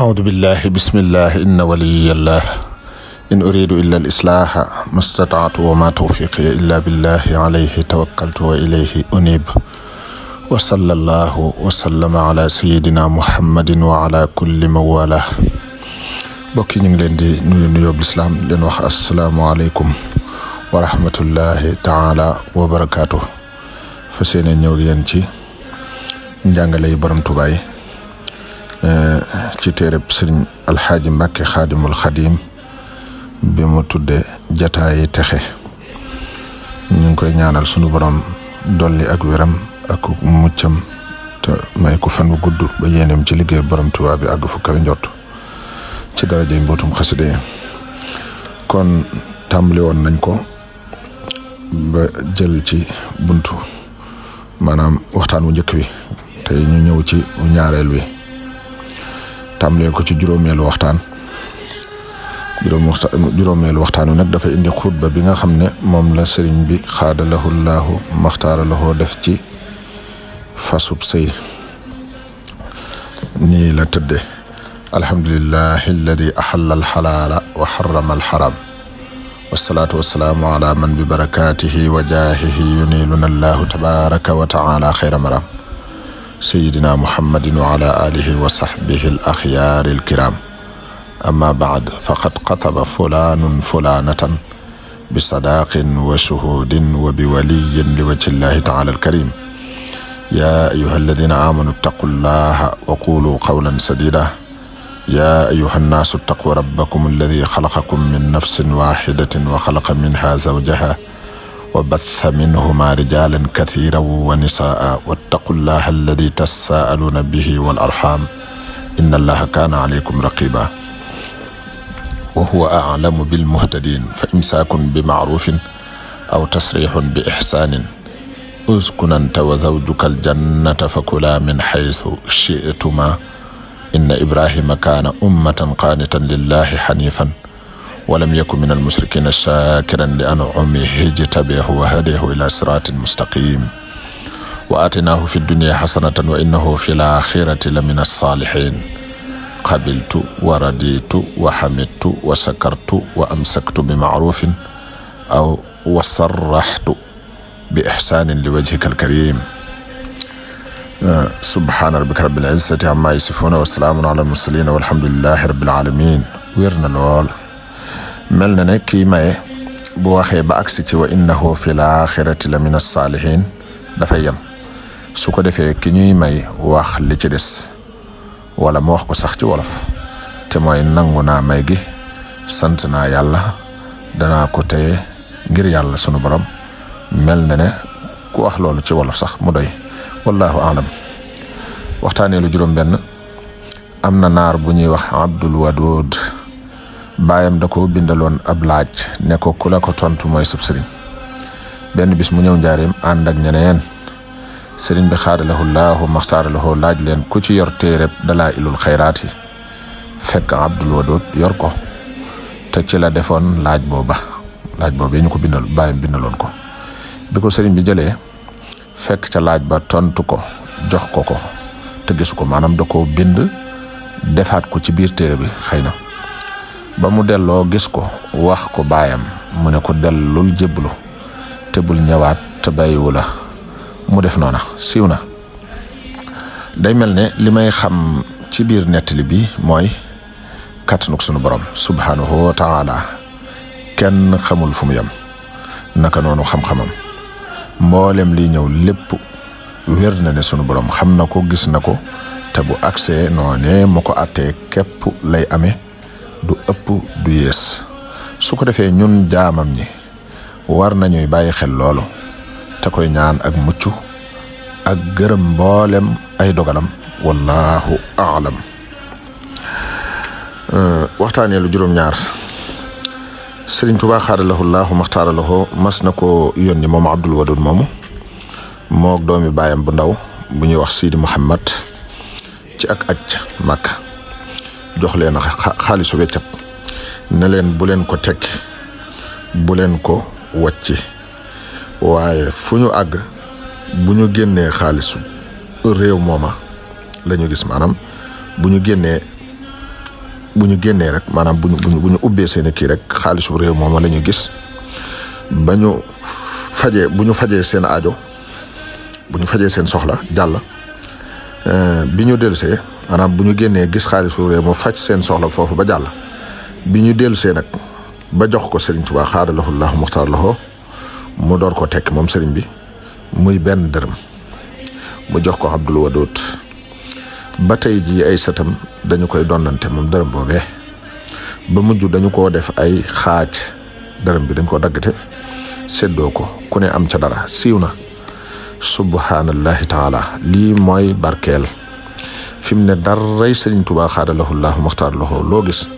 أعوذ بالله بسم الله إن ولي الله إن أريد إلا الإصلاح ما استطعت وما توفيقي إلا بالله عليه توكلت وإليه أنيب وصلى الله وسلم على سيدنا محمد وعلى كل من والاه bokki ñu ngi leen di nuyu lislaam leen wax asalaamaaleykum wa rahmatullahi taala wa barakaatu fa seene ñëw yéen ci njàngale yi borom Tuubaa ci téereb sëriñ alxaaji Mbàkke xaadimul xadim bi mu tudde jataayi texe ñu ngi koy ñaanal sunu borom dolli ak wéram ak muccam te may ko fan wu gudd ba yéeneem ci liggéey borom Tuubaa bi àgg fu kawe njott ci darajay mbootum xasida yi kon tàmbali woon nañ ko ba jël ci buntu maanaam waxtaan wu njëkk wi te ñu ñëw ci ñaareel wi tàmbalee ko ci juróomeelu waxtaan wi nag dafa indi xutba bi nga xam ne moom la sëriñ bi xaadalahu llaahu maxtaara lahoo def ci fasub sëy nii la tëdde alhamdulillahi alladi axalla alxalaala wa xarama alxaram wasalaatu wasalaamu ala man bi barakatihi wa jaahihi yuniluna allahu tabaraka wa taala xayra maram sayidina muhammadin wa ala alihi wa sahbihi al axyaari al kiram amma baad faqad qataba fulanun fulanatan bi sadaqin wa shuhudin wa bi waliyin li wajhi llahi taala alkarim ya ayuha alladina amanu ittaqu llaha wa qulu qawlan sadida يا أيها الناس اتقوا ربكم الذي خلقكم من نفس واحدة وخلق منها زوجها وبث منهما رجالا كثيرا ونساء واتقوا الله الذي تساءلون به والأرحام إن الله كان عليكم رقيبا وهو أعلم بالمهتدين فإمساك بمعروف أو تسريح بإحسان اسكن أنت وزوجك الجنة فكلا من حيث شئتما إن إبراهيم كان أمة قانتا لله حنيفا ولم يكن من المشركين شاكرا لأنعمه اجتبيه وهديه إلى صراط مستقيم وآتناه في الدنيا حسنة وإنه في الآخرة لمن الصالحين قبلت ورديت وحمدت وسكرت وأمسكت بمعروف أو وصرحت بإحسان لوجهك الكريم subhaana rabbika rabbil izzati amma yasifuuna wa salaamun ala al-mursaliin walhamdulillahi rabbil aalamiin wér na lool mel na ne kii maye bu waxee ba agsi ci wa innahu fil aaxirati la mina saalihiin dafay yem su ko defee ki ñuy may wax li ci des wala mu wax ko sax ci wolof te mooy nangu naa may gi sant naa yàlla danaa ko téye ngir yàlla sunu borom mel na ne ku wax loolu ci wolof sax mu doy wallahu alam waxtaanee lu juróom benn am na naar bu ñuy wax Abdul Wadud baayam da ko bindaloon ab laaj ne ko ku la ko tontu mooy sub sëriñ benn bis mu ñëw njaareem ànd ak ñeneen sëriñ bi xaadalahu llaahu maxtaaralahu laaj leen ku ci yor téereb Dalaa'ilul Xayraati fekk Abdul Wadud yor ko te ci la defoon laaj boobee ñu ko bindal baayam bindaloon ko bi ko sëriñ bi jëlee fekk ca laaj ba tontu ko jox ko te gisu ko maanaam da ko bind defaat ko ci biir téere bi xëy na ba mu delloo gis ko wax ko baayam mu ne ko dellul jébbalu te bul ñëwaat te bàyyiwu la mu def noona siiw na day mel ne li may xam ci biir nettali bi mooy kàttanug sunu borom subhanahu wa taala kenn xamul fu mu yem naka noonu xam-xamam mboolem liy ñëw lépp wér na ne sunu borom xam na ko gis na ko te bu agsee noonee mu ko attee képp lay amee du ëpp du yées su ko defee ñun jaamam ñi war nañuy bàyyi xel loolu te koy ñaan ak mucc ak gërëm mboolem ay dogalam wallahu aalam waxtaanee lu juróom-ñaar sëriñ Tuubaa xaadalahu llaahu maxtaaralahu mas na ko yónni moom Abdul Wadud moomu moog doomi baayam bu ndaw bu ñuy wax Sidi Muhammad ci ak aj Makka jox leen xaalisu weccat ne leen bu leen ko tekki bu leen ko wàcci waaye fu ñu àgg bu ñu génnee xaalisu réew mooma la ñu gis maanaam bu ñu génnee bu ñu génnee rek maanaam bu ñu ubbee seen kii rek xaalisu réew moom la ñu gis ba ñu bu ñu fajee seen aajo bu ñu fajee seen soxla jàll bi ñu dellusee maanaam bu ñu génnee gis xaalisu réew moo faj seen soxla foofu ba jàll bi ñu dellusee nag ba jox ko Serigne Touba xaadalahu llaahu muxtaar lahu mu door ko tekk moom Serigne bi muy benn dërëm mu jox ko Abdul Wadud ba tey jii ay sëtam dañu koy donnante moom dërëm boobee ba mujj dañu koo def ay xaaj dërëm bi dañ koo daggate séddoo ko ku ne am ca dara siiw na subhanallahi taala lii mooy barkeel fi mu ne daray Serigne Touba xaadalahu llaahu muxtaar lahu loo gis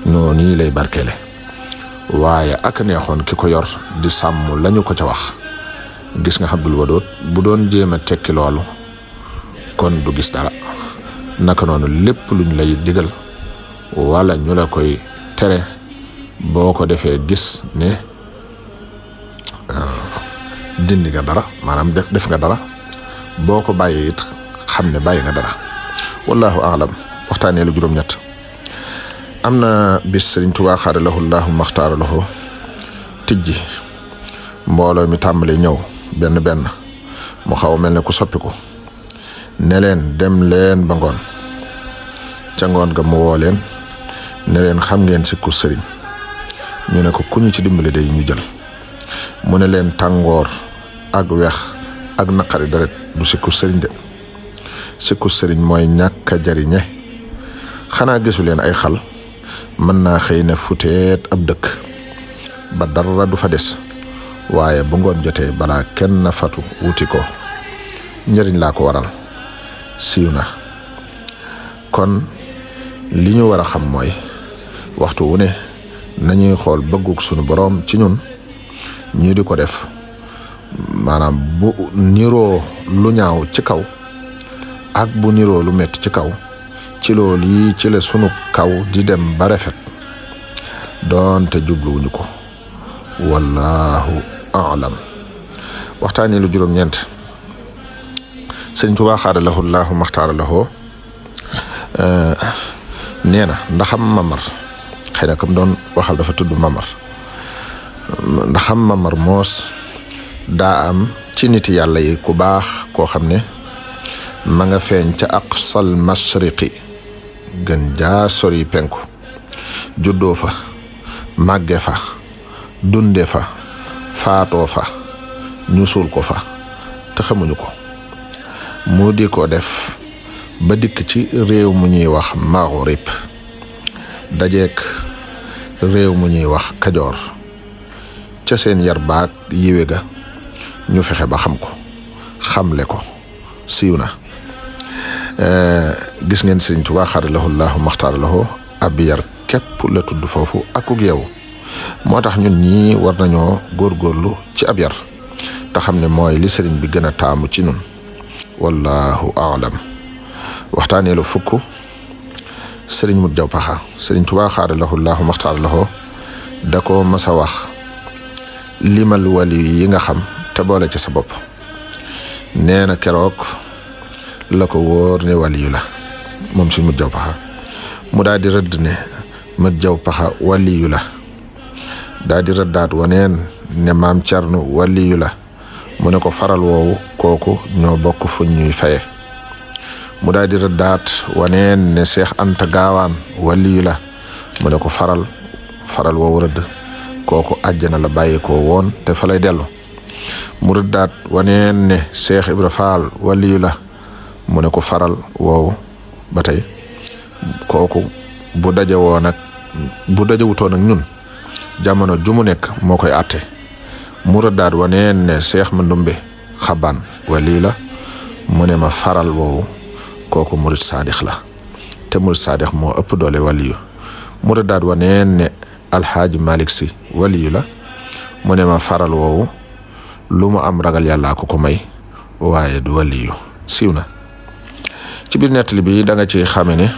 noonu nii lay barkeele waaye ak neexoon ki ko yor di sàmm lañu ko ca wax gis nga Abdul Wadud bu doon jéem a tekki loolu kon du gis dara naka noonu lépp luñ lay digal wala ñu la koy tere boo ko defee gis ne dindi nga dara maanaam def nga dara boo ko bàyyee it xam ne bàyyi nga dara wallahu aalam waxtaanee lu juróom-ñett am na bis Serigne Touba xaadalahu llaahu muxtaar lahu tijji mbooloo mi tàmbali ñëw benn benn mu xaw a mel ne ku soppiku ne leen dem leen ba ngoon ca ngoon ga mu woo leen ne leen xam ngeen sikku sëriñ ñu ne ko ku ñu ci dimbali day ñu jël mu ne leen tàngoor ak weex ak naqari deret du sikku sëriñ de sikku sëriñ mooy ñàkk a jariñe xanaa gisu leen ay xal mën naa xëy ne futeet ab dëkk ba dara du fa des waaye bu ngoon jotee balaa kenn fatu wuti ko njëriñ laa ko waral siiw na kon li ñu war a xam mooy waxtu wu ne nañuy xool bëggug sunu boroom ci ñun ñu di ko def maanaam bu niroo lu ñaaw ci kaw ak bu niroo lu metti ci kaw ci loolu yi ci la sunu kaw di dem ba rafet doonte jubluwuñu ko wallahu aalam waxtaani lu juróom-ñeent Serigne Touba xaadalahu llaahu muxtaar lahu nee na ndaxam mamar xëy na kam doon waxal dafa tudd mamar ndaxam mamar moos daa am ci nit yàlla yi ku baax koo xam ne ma nga feeñ ca aqsal mashriqi gën jaa sori penku juddoo fa màgge fa dunde fa faatoo fa ñu suul ko fa te xamuñu ko mu di ko def ba dikk ci réew mu ñuy wax Maghrib dajeek réew mu ñuy wax Kajoor ca seen yar baak yiwe ga ñu fexe ba xam ko xamle ko siiw na gis ngeen Serigne Touba xaadalahu llaahu muxtaar lahu ab yar képp la tudd foofu akuk yow moo tax ñun ñii war nañoo góorgóorlu ci ab yar te xam ne mooy li sëriñ bi gën a taamu ci ñun wallahu aalam waxtaanee lu fukk Serigne Modou Diaw Pakha Serigne Touba xaadalahu llaahu muxtaar lahu da ko mas a wax limal wali yi nga xam te boole ci sa bopp nee na keroog la ko wóor ne waliyu la moom Serigne Modou Diaw Pakha mu daal di rëdd ne Modou Diaw Pakha waliyu la daal di rëddaat waneen ne maam Cerno waliyu la mu ne ko faral woowu kooku ñoo bokk fuñ ñuy faye mu daal di rëddaat waneen ne Cheikh Anta Gaawaan waliyu la mu ne ko faral woowu rëdd kooku àjjana la bàyyi ko woon te fa lay dellu mu rëddaat waneen ne Cheikh Ibra Faal waliyu la mu ne ko faral woowu ba tey kooku bu dajewutoon ak ñun jamono ju mu nekk moo koy àtte mu rëddaat waneen ne Cheikh Mandumbe Xabaan waliyu la mu ne ma faral woowu kooku murid saadix la te murid saadix moo ëpp doole waliyu mu rëddaat waneen ne Alxaaji Malik Si waliyu la mu ne ma faral woowu lu mu am ragal yàllaa ko may waaye du waliyu siiw na ci biir nettali bi da nga ci xame ne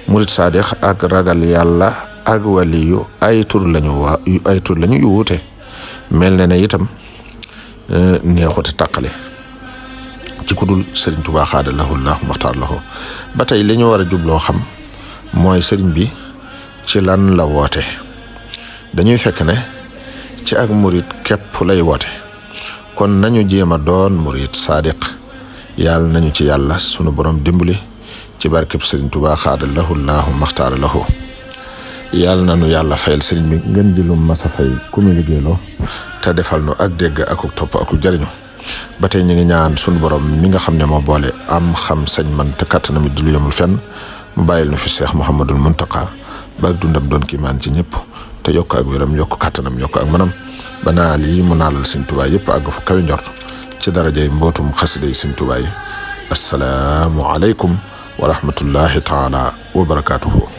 murid saadix ak ragal yàlla ak waliyu ay tur lañu yu wuute mel ne itam neexute tàqale ci ku dul Serigne Touba xaadalahu llaahu muxtaar lahu ba tey li ñu war a jubloo xam mooy sëriñ bi ci lan la woote. dañuy fekk ne ci ak murit képp lay woote, kon nañu jéem a doon murit saadiq. yàlla nañu ci yàlla sunu borom dimbali ci barkeb sëriñ Tuubaa xaadalahu llaahu maxtaara lahu. yàlla na nu yàlla fayal sëriñ bi ngeen jëlum masa fay ku mu liggéeyloo te defal nu ak dégg ak topp ak jariñu. ba tey ñu ngi ñaan sunu borom mi nga xam ne moo boole am xam sañ man te kattanam it du lu yemul fenn mu bàyyil nu fi Seex Muhammadul Muntaqa ba ak dundam doon kiimaan ci ñëpp te yokk ak wéram yokk kattanam yokk ak manam ba naa lii mu naalal sëriñ Tuubaa yëpp àgg fu kawe njort ci darajay mbootum xasida yi sëriñ Tuubaa yi. assalaamu aleykum wa rahmatullahi taala wa barakaatuhu.